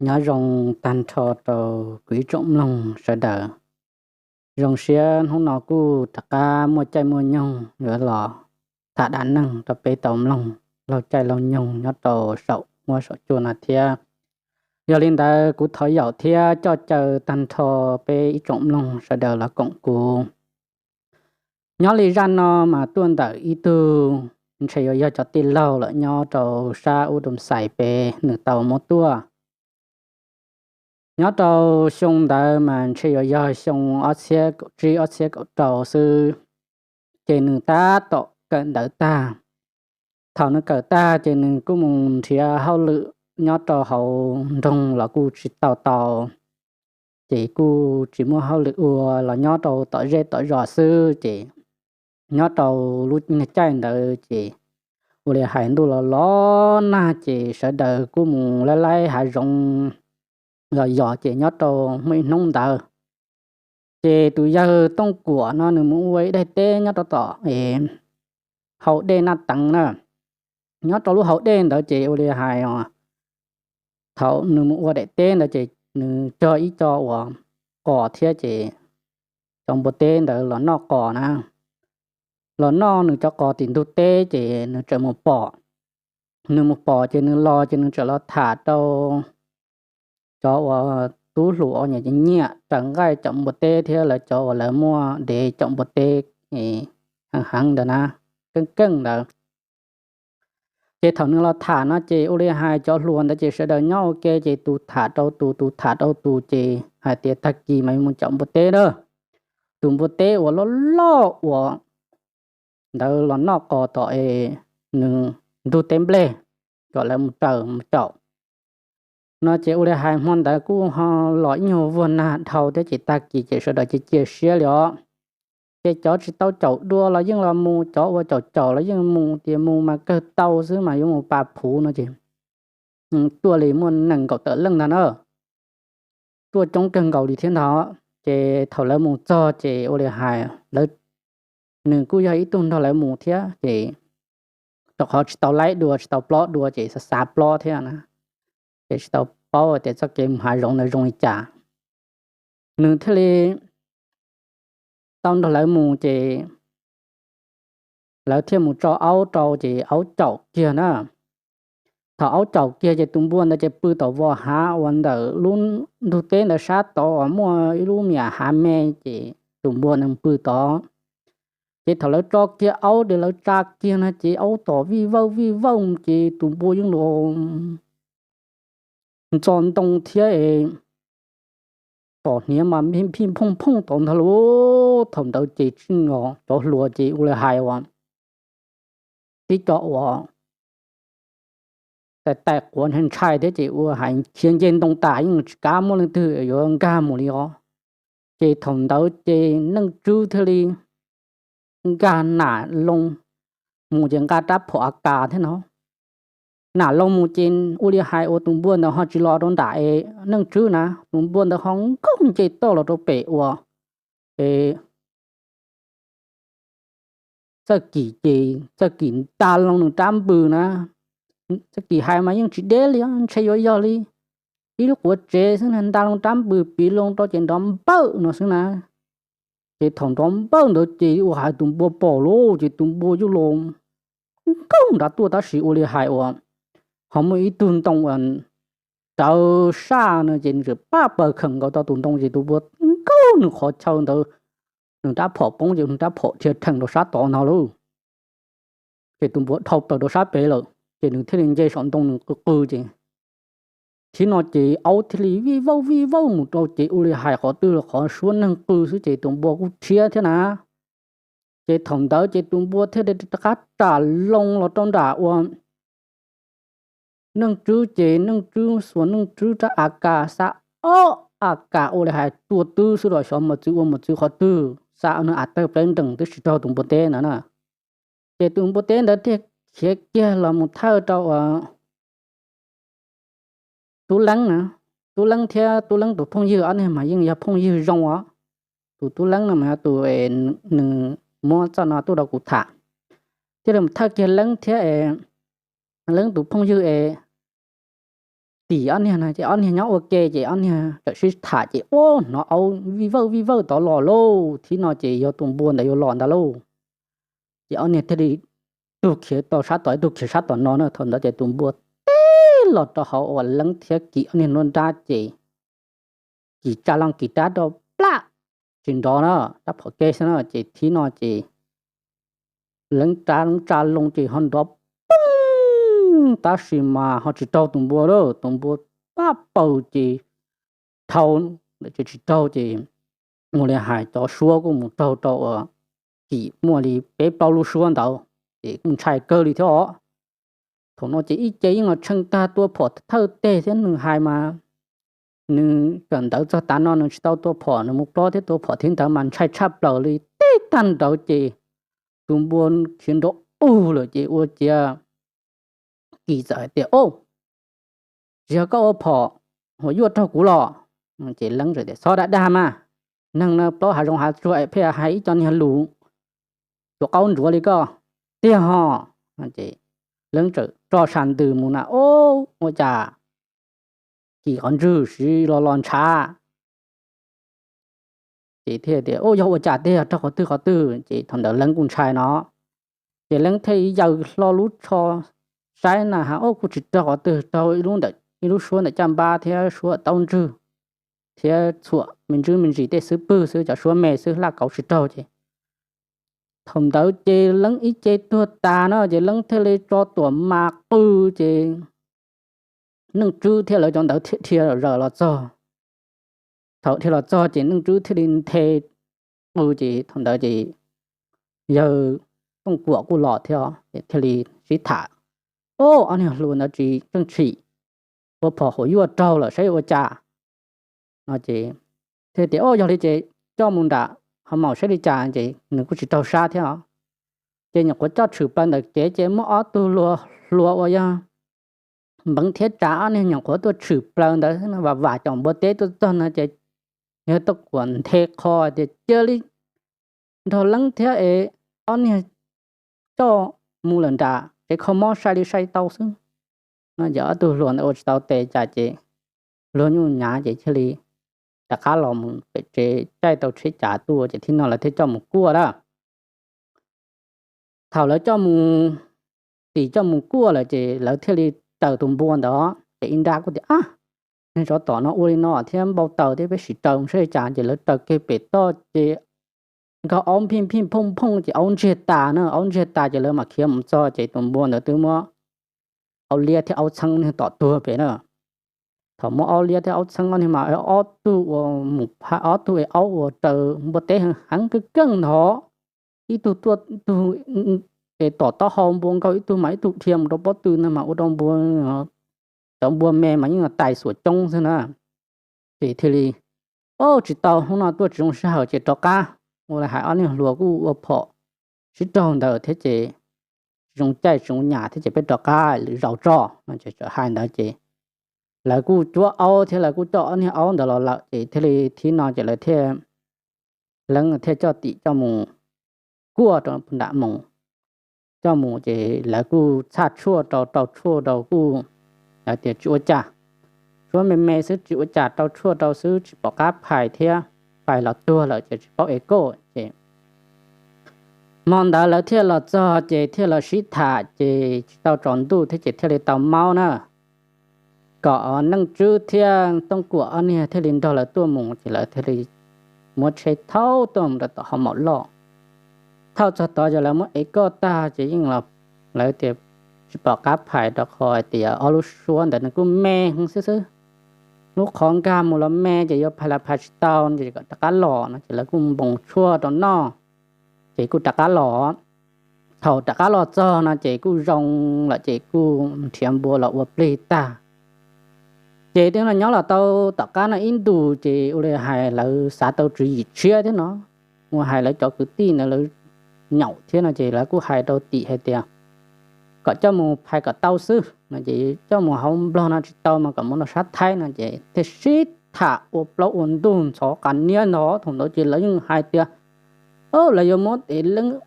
Nyob zoo tag nrho rau kuv ib tsoom mloog sawv daws. Zoo siab hnub no kuj rov qab muaj caij muaj nyoog yuav los tham dab neeg rau peb tau mloog laug caij laug nyoog nyob rau saum huab saum cua no thiab. Yog li ntawd kuv thov yaum thiab coj caw tag nrho peb ib tsoom mloog sawv daws los koom kuv. Nyob li zaj no mas tuaj ntawm ib tug ntshe yuav yog cov tij laug lawm nyob rau sab ub Doo Xais pem nws tau muab tuaj. Nyob rau xyoo ntawd mas ntshe yuav yog xyoo ob txhiab kaum tsib ob txhiab kaum rau xwb, ces nws tab tom kawm ntawv tag. Thaum nws kawm tag ces nws kuj mus nrhiav hauj lwm nyob rau hauv nroog los kuj tsis tau tau, ces kuj tsis muaj hauj lwm ua los nyob rau tom zej tom zos xwb ces nyob rau lub caij ntawd ces ua li hais ntuj los los nag ces sawv daws kuj mus laib laib hav zoov los yos ces nyob rau muaj ib hnub ntawd ces tus yawg Tooj Kuam no nws mus ua ib daim teb nyob rau tom hau dej Naj Teev na. Nyob rau lub hau dej ntawd ces ua li hais thaum nws mus ua daim teb ntawd ces nws cog ib co uas qos thiab ces cov npua teb ntawd los noj qos na. Los noj nws cov qos tim ntug teb ces nws txawm mus pom. Nws mus pom ces nws los ces nws txawm los tham rau cov uas tub hluas nyiam nyiam raws nqaij caum npua teb thiab lawv cov uas lawv muaj dev caum npua teb heev heev ntawd na, keej keej ntawd. Ces thaum nws los tham no ces ua li hais cov hluas ntawd ces sawv daws nyob ua ke ces tus tham rau tus, tus tham rau tus ces hais tias tag kis mas yuav mus caum npua teb na. Tus npua teb uas loj loj uas ntawd los noj qos tom es nws ntug teb nplej kom lawv mus raws mus caum no ces ua li hais hmo ntawd kuj ho los ib nyuag vuag nag dhau thiab ces tag kis ces sawv daws cia cia siab li os. Ces cov tsis tau caum dua los yeej los mus, cov uas caum caum los yeej mus, tias mus mas kawg tau xwb mas yuav mus pas phuv no ces tuaj li muaj nees nkaum tawm leej ntag na. Tuaj coob kawg nkaus li thiab ntag. Ces thaum lawv mus txog ces ua li hais lawv, nws kuj yog ib tug nrog lawv mus thiab ces rau qhov tsis tau laib dua tsis tau plob dua ces xav xav plob thiab na, ces tsis tau paub tias txoj kev mus hav zoov ntawd zoo li cas. Nws thiaj li tau nrog lawv mus ces lawv thiaj mus tso aub rau ces aub caum kiag na. Thaum aub caum kiag ces tus npua ntawd ces pw tom vos hav uas ntawm lub ntug teb ntawd sab tod uas muaj ib lub me hav me ces tus npua ntawd pw tod. Ces thaum lawv tso kiag aub ces lawv tsa kiag no ces aub tom vij vawj vij vawj ces tus npua yeej los ntxo ntoo thiab es tom hniav mas phij phooj phooj tod ntag lauj. Thaum ntawd ces tsis ngos cov hluas ces ua li hais uas tib co uas tais tais quav ntshai ntshai thiab ces ua hais khiav nce ntoo tas yeej tsis kav muaj leej twg yuav nkag mus li os. Ces thaum ntawd ces Neej Tswb thiaj li nkag nam loo mus ces nqa rab phom a kas thiab no. Nam loo mus ces ua li hais uas tus npua ntawd ho tsis los rau nram es Neej Tswb na, tus npua ntawd ho nkaug nce toj los rau pem uas es Txawj Kim ces Txawj Kim nta loo nws rab npws na. Txawj Kim hais mas yeej tsis deb li, ntshe yuav yog li ib lub quav tsev xwb na, nta loo rab npws piv loo rau ces nrov npawj no xwb na. Ces thaum nrov npawj ntawd ces ua hais tus npua pom lauj, ces tus npua yuj los nkaug nrad tuaj tab sis ua li hais uas ho muaj ib tug ntoo uas rawv saj no ces nws txawm pab pawg kheem nkaus rau tus ntoo ces tus npua nkaug nws qhov chaw ntawd, nws rab phom poob ces nws rab phom dhia rhees rau sab tod no lauj. Ces tus npua dhau plaws rau sab pem lawm ces nws thiaj li nce saum ntoo nws qw qw ces thib no ces aub thiaj li vij vauj vij vauj mus rau ces ua li hais qhov twg los qhov suab neeg qw xwb ces tus npua kuj rhiab thiab na. Ces thaum ntawd ces tus npua thiaj li rov qab ram loo los rau nram ua Neej Tswb ces Neej Tswb xuas Neej Tswb rab a kas xa ob a kas ua li hais tua twb xwb los xyov mos txwv ua mos txwv qhov twg xa nws a tawg pleb nrees twb tsis raug tus npua teb ntawd na. Ces tus npua teb ntawd thiaj khiav kiag los mus thawj rau uas Tub Leeb na. Tub Leeb thiab Tub Leeb tus phooj ywg ob niag mas yeej yog phooj ywg zoo os. Tus Tub Leeb no mas yog tus nws muab txoj no tuaj rau kuv tham, thiaj li mus thawj kiag Leeb thiab es Leeb tus phooj ywg es tim ob niag no ces ob niag nyob ua ke ces ob niag txawm sib tham ces ua hnov aub vij vawj vij vawj tod los lauj. Thib no ces yog tus npua ntawd yuav los ntag lauj. Ces ob niag thiaj li tug khiav tau sab tod ib tug khiav sab tom no na. Thaum ntawd ces tus npua tib los rau hauv uas Leeb thiab Kis ob niag nruab nrab ces Kis tsa loo Kis rab rau plab, tsis nrov na, rab phom kev xwb na. Ces thib no ces Leeb rab tsa loo ces ho nrov poob, tab sis mas ho tsis raug tus npua lawm. Tus npua pab paws ces dhau, ces tsis raug ces mus li hais cov suab kuj mus raug rau uas Kis muaj li peb plaub lub suab ntawd ces kuj ntshai kawg li thiab os. Thaum no ces ib ce yeej los tshee tag tua phom thawj teg thiab nws hais mas nws kawm ntawv txog tav no nws tsis tau tua phom, nws mus plob thiab tua phom thiab ntawd mas ntshai tshaj plaws li. Tib tag nrawd ces tus npua khiav nrov ug lawm ces ua ciav Kis txawm hais tias, Au, tsis yog koj ua phom huam yuaj raug kuv los? Ces Leeb txawm tias, Txhob dag dag mas, neeg no plaub hav zoov hav tsuag es pheej hais ib co niag lus cuav qaub ntsuav li koj tiag ho. Leeb txawm tso sa ntws mus na, Au, ua cas Kis qhov ntswg siv los los ntshav. Ces thiaj tias, Au, yog ua cas tiag, raug qhov twg qhov twg? Ces thaum ntawd Leeb kuj ntshai no, ces Leeb thiaj yaws hlo lub tsho saib na has, Au, kuj tsis raug qhov twg, raug ib lub suab ntawm caj npab thiab suab taub ntswg thiab txhuam me ntsis me ntsis tej xub pwg xwb, cov suab me xwb, laj kauv tsis raug. Ces thaum ntawd ces Leeb ib ce tuag tas no ces Leeb thiaj li tso tuam mas qw ces Neej Tswb thiab lawv cov ntawd thiaj dhia zawm los txog. Thaum dhia los txog ces Neej Tswb thiaj li nthe qw ces thaum ntawd ces yawg Tooj Kuam kuj los thiab ces thiaj li sib tham, Au, ob niag hluas ntawd tsis tseem tshim, ua phom huam yuaj raug lawm saib ua cas no ces thiaj tias, Au, yog li ces coj mus nram hauv maum saib li cas. Ces nws kuj tsis raug sab thiab os. Ces nyuam qhuav coj tshwm plaws ntawm kev ces muaj ob tug hluas uas yog Npeev thiab Tsav ob niag nyuam qhuav tuaj tshwm plaws ntawd, vam vam caum npua teb tuaj txog no ces yawg Tooj Kuam nthe qho tias, Cia li nrog Leeb thiab es ob niag coj mus lawm nram tsev kho mob sai li sai tau xwb no. Ces ob tug hluas ntawd ua tsis tau tes cas ces luag nyuj nyav ces thiaj li rov qab los mus pem tsev caij tau tsheb cav tuaj ces thib no lawv thiaj coj mus kuaj lawm. Thaum lawv coj mus, tim coj mus kuaj lawm ces lawv thiaj li raws tus npua ntawd ces ib nrab kuj tias, Ab, neeg tsov tom no ua li no thiab npau taws thiab, peb sim raws mus saib li cas. Ces lawv raws kiag pem toj ces nkaug aub phij phij phooj phooj ces aub ntsiag tas na. Aub ntsiag tas ces lawv mam khiav mus txog ces tus npua ntawd twb muab aub liab thiab aub txheeb niag tom tuag pem na. Thaum muab aub liab thiab aub txheeb ob niag mas ob tug ua mus phab, ob tug es aub uas raws npua teb heev kawg keej ntho, ib tug tuaj tug es tom taub hau npua nkaug ib tug mas ib tug dhia mus rau pob tw no mas ua rau npua, cov npua me mas yeej tais xuam coob xwb na. Ces thiaj li, Au, tsis tau, hnub no tuaj tsis zoo sij hawm ces rov qab. Ua li hais ob niag hluas kuj ua phom sib raug ntawd thiab ces tsis zoo caij tsis zoo nyam thiab ces peb rov qab lwm zaus tso no ces txawm hais ntawd ces lawv kuj cuab aub thiab lawv kuj coj ob niag aub ntawd los lawm ces thiaj li thib no ces lawv thiaj, Leeb thiaj coj tim coj mus kuaj rau nram moos. Coj mus ces lawv kuj txhaj tshuaj rau, rau tshuaj rau kuj, lawv tias tsis ua cas, suab me me xwb tsis ua cas, rau tshuaj rau xwb tsis pom qab phais thiab, phais los tuag lawm ces tsis paub es koj ces hmo ntawd lawv thiaj los txog ces thiaj los sib tham ces tsis tau tsaus ntuj thiab ces thiaj li tau maub na. Kom Neej Tswb thiab Tooj Kuam ob niag thiaj li nrog lawv tuaj mus ces lawv thiaj li muab tsheb thauj tuaj mus rau tom hauv maum loj. Thauj txog tod ces lawv muab ev koj tag ces yeej los, lawv tias tsis pom qab phais rau qhov hais tias ob lub suab ntawd nws kuj me heev xwb xwb. Lub qhov nkag mus los me ces yuav phais los phais tsis tau ces kom rov qab los no ces lawv kuj npoos tshuaj rau noj ces kuj rov qab los. Thaum rov qab los txog no ces kuj zoo lawm ces kuj nrhiav npua los ua plig tag. Ces twb no nyob los tau tom qab no ib ntus ces ua li hais lawv xav tau tswv yim tshiab thiab no, ua hais lawv cov kwv tij ntawd lawv nyaum thiab no ces lawv kuj hais rau tim hais tias kom coj mus phais kom tau xwb no ces coj mus hauv Nplog no tsis tau mas kom mus rau sab Thaib no ces thiaj sib tham ua plaub ua ntug ntxhov qas niab ntog. Thaum ntawd ces lawv yeej hais tias, Au, lawv yuav muab tes Leeb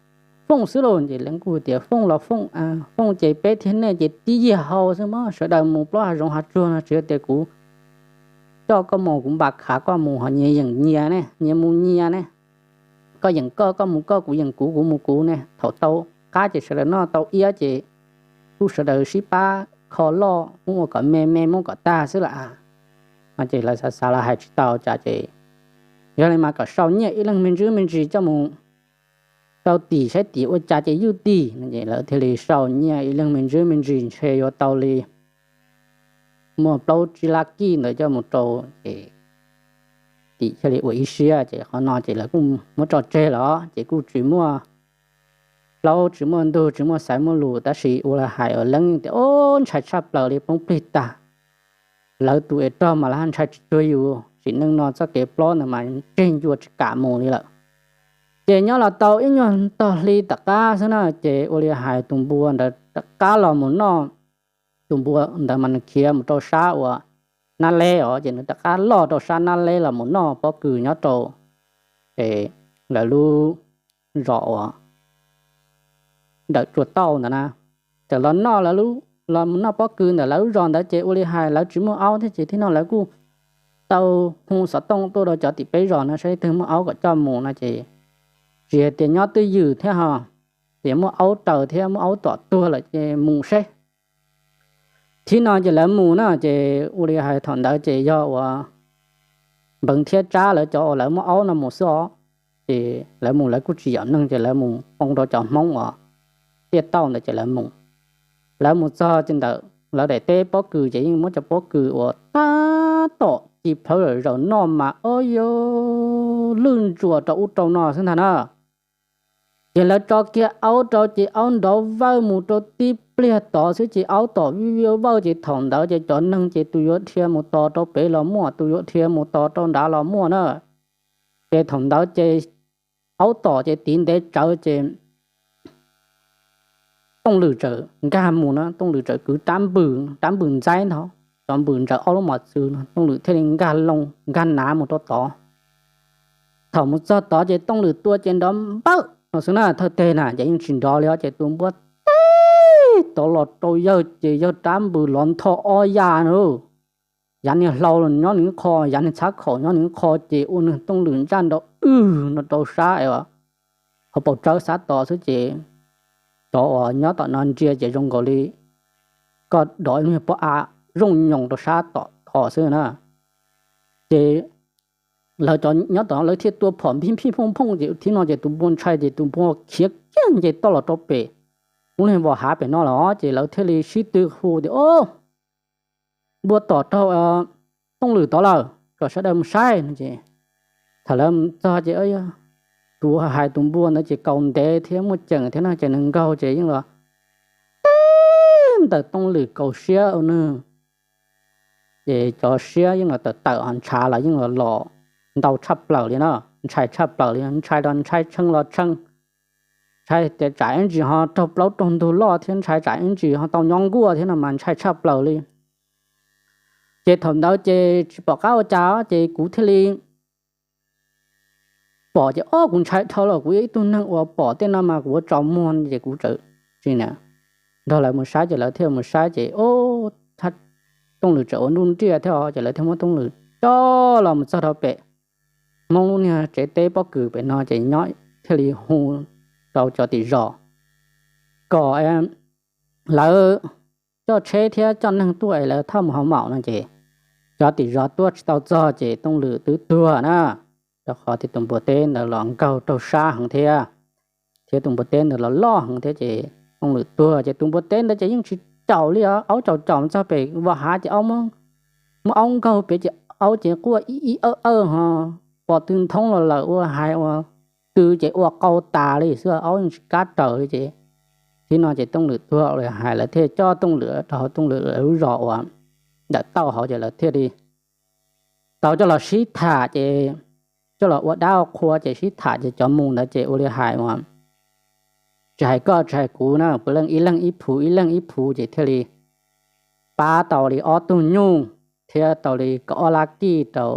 Fooj xwb lauj. Ces lawv kuj tias, Fooj los fooj, fooj ces peb thiab nej ces tib yig hau xwb mas, sawv daws mus plaub hav zoov hav tsuag no tsis yog tias kuv coj koj mus, kuv npam khav koj mus ho nyias yeem nyias ne, nyias mus nyias ne. Koj yeem koj, koj mus koj, kuv yeem kuv, kuv mus kuv ne. Thaum tau qab ces sawv daws noj tau iab ces kuj sawv daws sib pab kho loj muab ua kom me me muab kom tag xwb lawm. No ces lawv xav xav lawv hais tsis tau cas ces, Yog li mas kom sau nyiaj ib leeg me ntsis me ntsis coj mus rau tim saib tim ua cas ces ywj tim. No ces lawv thiaj li sau nyiaj ib leeg me ntsis me ntsis ntshe yuav tau li muaj plaub tsib lab kij ntawd coj mus rau ces tim thiaj li ua ib siab. Ces qhov no ces lawv kuj muab tso tseg los ces kuj tsis muaj plaub tsis muaj ntug tsis muaj xaiv muaj lus, tab sis ua li hais ua leeb tias, Ub, ntshai tshaj plaws li, poob plig tag. Lawv tus es rog mas lawv ntshai tsis cuag yus, sim neej no txoj kev plob ntawd mas tseg ncua tsis kam mus li lawm. Ces nyob los tau ib nyuag tog hli tom qab xwb na, ces ua li hais tus npua ntawd rov qab los mus noj. Tus npua ntawd mas nws khiav mus rau sab uas Nab Leb os, ces nws rov qab loj rau sab Nab Leb los mus noj pob kws nyob rau es lawv lub zos uas ntawm Tsua Tauj ntawd na. Txawm los noj lawv, los mus noj pob kws ntawm lawv lub zos ntawd ces ua li hais lawv tsis muaj aub thiab ces thiab no lawv kuj tau hu xov tooj tuaj rau cov tim peb zos no saib leej twg muaj aub kom coj mus no ces tsis hais tias nyob twj ywm thiab ho, ces muaj aub raws thiab muaj aub tom tuag lawm ces mus seb. Thiab no ces lawv mus na ces ua li hais thaum ntawd ces yog uas Npeev thiab Tsab lawv cov uas lawv muaj aub no mus xwb os. Ces lawv mus lawv kuj tsis yam neeg ces lawv mus poo rau cov Hmoob uas tiaj tauj ntawd ces lawv mus. Lawv mus txog ces ntawm lawv daim teb pob kws ces yeej muab cov pob kws uas tab tom ci plhawv zom zaws noj mas ob yuav lwj ntsuas rau ub rau no xwb ntag na. Ces lawv tso kiag aub rau ces aub nrov vawj mus rau tib pliag tod xwb ces aub tom vij vawj ces thaum ntawd ces cov neeg ces tus yuav dhia mus tos rau pem los muaj, tus yuav dhia mus tos rau nrad los muaj na. Ces thaum ntawd ces aub tom ces tiv ntev tsawv ces Tooj Lwm txawm nkag mus na, Tooj Lwm txawm kwv rab npws, rab npws ntxaib ntag, cov npws ntsaws ob lub mos txwv no, Tooj Lwm thiaj li nkag loo nkag nav mus rau tod. Thaum mus txog tod ces Tooj Lwm tua ces nrov npawj no xwb na, thawj teg na ces yeej tsis nrov li os, ces tus npua teb tod los rau yawg ces yawg rab npws lov ntho ob yam na. Yav niag hlau nyob nws qho, yav niag txhab khaum nyob nws qho ces ua nws Tooj Lwm ntsaj nrov wb no rau sab es hauv paus tsawb sab tod xwb ces cov uas nyob tom no ntsia ces zoo nkaus li koj dov ib lub niag pob av zooj nyoos rau sab tom tod xwb na. Ces lawv cov nyob tom no lawv thiaj tua phom npij npij phooj phooj ces thiab no ces tus npua ntshai ces tus npua khiav kiag nce toj los rau pem lub niag vos hav pem no los ces lawv thiaj li sib tw hu tias, Ob, npua tom raug Tooj Lwm tod lawm, kom sawv daws mus saib no ces thaum lawv mus txog ces tus hais tus npua ntawd ces kaus ntev thiab muaj ceem thiab no ces nws nkaug ces yeej los teb ntawm Tooj Lwm kaus siab ua nws ces cov siab yeej los tawm tawm ho ntshav los yeej los los ntau tshaj plaws li na, ntshai tshaj plaws li, ntshai los ntshai tshee los tshee, ntshai tias tsam ib ntsis ho raug plaub raug ntug loj thiab ntshai tsam ib ntsis ho tau nyob nkuaj thiab no mas ntshai tshaj plaws li. Ces thaum ntawd ces tsis pom qab ua cas ces kuv thiaj li pom ces ob kuv ntshai dhau los kuv yog ib tug neeg uas pom tej no mas kuv ua tsaus muag ces kuv txawm tsis nrog lawv mus saib ces lawv thiaj mus saib ces Tooj Lwm tseem ua nruj nriaj thiab os ces lawv thiaj muab Tooj Lwm coj los mus txog rau pem Hmoob lub niag tsev teb pob kws pem no ces nyob thiaj li hu rau cov tim zos kom lawv coj tsheb thiab coj neeg tuaj es lawv thauj mus hauv maum no ces cov tim zos tuaj tsis tau txog ces Tooj Lwm twb tuag na, rau qhov tias tus npua teb ntawd los nkaug raug sab heev thiab, thiab tus npua teb ntawd los loj heev thiab ces Tooj Lwm tuag ces tus npua teb ntawd ces yeej tsis caum li os, aub caum caum txog pem vos hav ces aub muab aub nkaug pem ces aub ces quaj ib ib awj awj ho pom tw nthoob los lawm ua hais ua tw ces ua qau tas li xwb, aub yeej tsis kam raws li ces thiab no ces Tooj Lwm tuag li hais lawv thiaj coj Tooj Lwm rau hauv Tooj Lwm lawv lub zos uas ntawm tauj hauv ces lawv thiaj li tau coj los sib tham ces coj los ua dab ua qhua ces sib tham ces cov mus ntawd ces ua li hais uas tsis hais koj tsis hais kuv na, puav leej ib leeg ib phuv ib leeg ib phuv ces thiaj li pab tau li ob tug nyuj thiab tau li kaum ob lab kij rau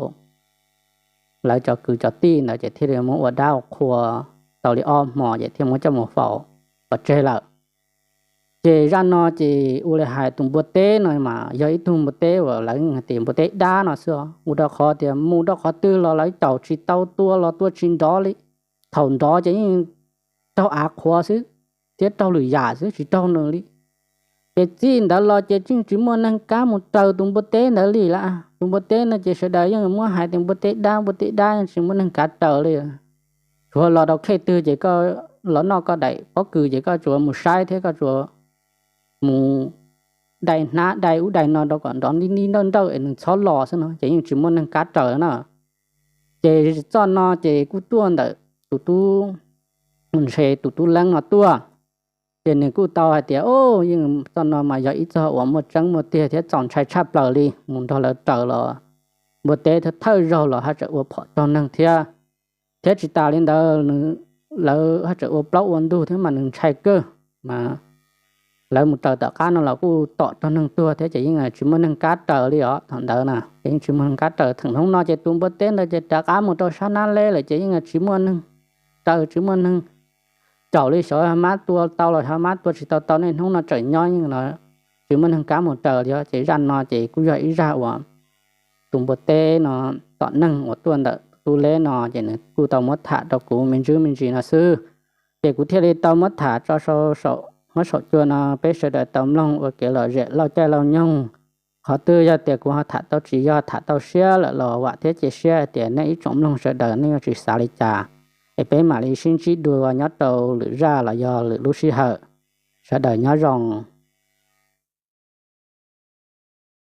lawv cov kwv cov tij ntawd ces thiaj li muab ua dab ua qhua tau li ob hmo ces thiaj muab coj mus faus pov tseg lawm. Ces zaj no ces ua li hais tus npua teb no mas yog ib tug npua teb uas lawv hais tias npua teb dab no xwb os, ua rau qhov tias mus rau qhov twg los lawv caum tsis tau, tua los tua tsis nrov li. Thaum nrov ces yeej raug av qhuav xwb thiab raug lwm yam xwb, tsis raug nws li. Ces txij ntawd los ces yeej tsis muaj neeg kav mus raws tus npua teb ntawd li lawm. Tus npua teb no ces sawv daws yeej muab hais tias npua teb dab, npua teb dab, yeej tsis muaj neeg kav raws li. Tsuav los rau khej twg ces koj los noj koj daim pob kws ces koj tsuas mus saib thiab koj tsuas mus dai hnab dai ub dai no rau kom nrov nti nti nrawj nrawj es nws txhob los xwb no ces yeej tsis muaj neeg kav raws na. Ces txoj no ces kuj tuaj ntawm tus tub, ntshe tus tub leeb no tuaj. Ces nws kuj tau hais tias, o, yeej txoj no mas yog ib txoj uas muaj tseeb muaj tiag thiab txaus ntshai tshaj plaws li, mus nrog lawv raws los npua teb thawj zaug los haj tseem ua phom raug neeg thiab. Thiab tsis tas li ntawd, lawv haj tseem ua plaub ua ntug thiab mas nws ntshai kawg. Mas lawv mus raws tom qab no los kuj tom raug neeg tuag thiab ces yeej tsis muaj neeg kav raws li os. Thaum ntawd na ces yeej tsis muaj neeg kav raws. Theem hnub no ces tus npua teb ntawd ces rov qab mus rau sab nab leb lawm ces yeej tsis muaj neeg raws, tsis muaj neeg caum li. Xyov mab tua tau los xyov mab tua tsis tau tau, niaj hnub no tseem nyob yeej tsis muaj neeg kav mus raws li os. Ces zaj no ces kuj yog ib zaj uas tus npua teb no tom neeg uas tuaj ntawm tub leb no ces nws kuj tau muab tham rau kuv me ntsis me ntsis no xwb. Ces kuv thiaj li tau muab tham tso saum huab saum cua no peb sawv daws tau mloog ua kev lom zem lauj caij lauj nyoog. Qhov twg yog tias kuv ho tham tau tsis yog, tham tau siab lawm los vam thiab cia siab hais tias nej ib tsoom mloog sawv daws nej yuav tsis xav li cas. Es peb mam li sib ntsib dua nyob rau lwm zaj los yog lwm lub sij hawm. Sawv daws nyob zoo.